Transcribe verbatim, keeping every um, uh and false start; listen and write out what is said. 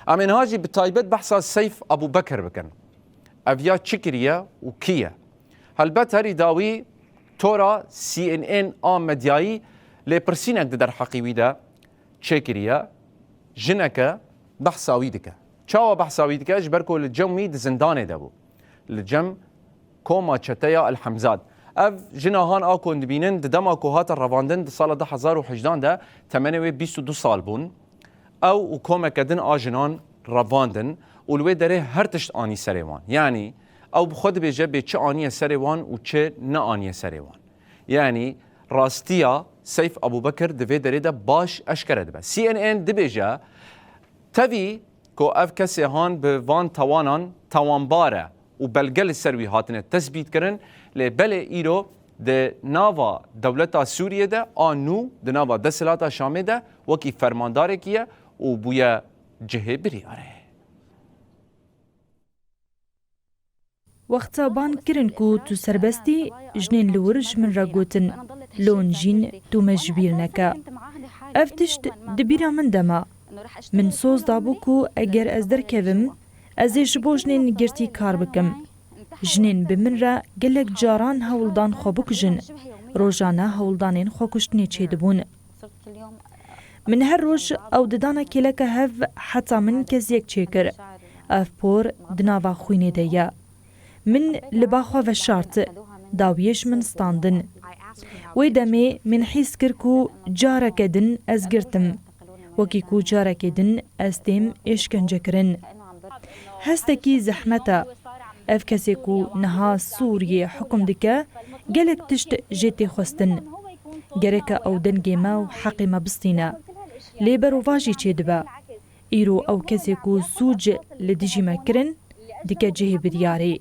Em ê niha jî bi taybet behsa Seyf Abubekir bikin. Ev ya çi kiriye û kî ye? Helbet herî dawî tora C N N a medyayî lêpirsînek di derheqî wî de çêkiriye. Jineke behsa wî dike. Çawa behsa wî dike? Ji ber ku li cem wî di zindanê de bû. Li cem koma çeteya El Hemzat. Ev jina han a ku hûn dibînin, di dema ku hate revandin di sala du hezar û hejdan de, temenê wê bîst û du sal bûn. Ew û komeke din a jinan revandin û li wê derê her tişt anî serê wan. Yanî ew bi xwe dibêje bê çi aniye serê wan û çi neaniye serê wan. Yanî rastiya Seyf Abubekir di vê derê de baş eşkere dibe. C N N dibêje, tevî ku ev kesê han bi van tawanan tawanbar e û belge li ser wî hatine tesbîtkirin, lê belê îro di nava dewleta Sûriyê de a nû, di nava desthilata Şamê de wekî fermandarekî ye û bûye cihê biryarê. Wexta ban kirin ku tu serbest î, jinên li wir ji min re gotin, Lon jîn tu me ji bîr neke. Ev tişt di bîra min de ma. Min soz dabû ku eger ez derkevim, ez ê ji bo jinên girtî kar bikim. Jinên bi min re gelek caran hewl dan xwe bikujin. Rojane hewldanên xwekuştinê çêdibûn. Min her roj ew didana kêleka hev heta min keziyek çêkir. Ev por di nava xwînê de ye. Min li ba xwe veşart, dawiyê ji min standin. Wê demê min hîs kir ku careke din ez girtim. Wekî ku carekê din ez têm êşkencekirin. Hestekî zehmet e. Ev kesê ku niha Sûriyê hukum dike, gelek tişt jê tê xwestin. Gereke ew dengê me û heqê me bistîne. Lê berovajî çêdibe. Îro ew kesê ku sûc li dijî me kirin, dike cihê biryarê.